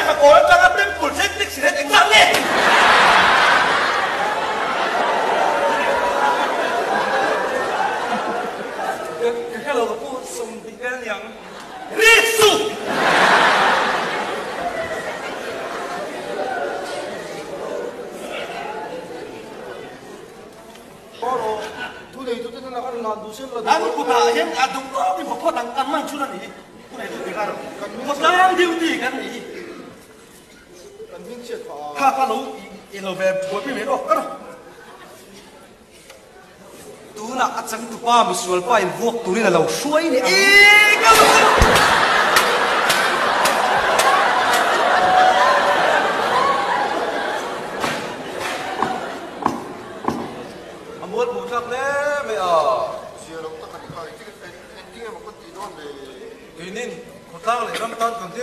Laiphakawn atanga Temple thleng taxi rate engzat nge? Ka hre lo ka pu 20 vel aniang. Rik suh! An kutah hian a duh tawk in phawt ang an man chhun a ni. Khawtlang duty kan ni hi. Kha kha lo i lo ve buaipui mai rawh ka rawh. Tunah a changtupa misualpa in vuak turin a lo hruai ni ang.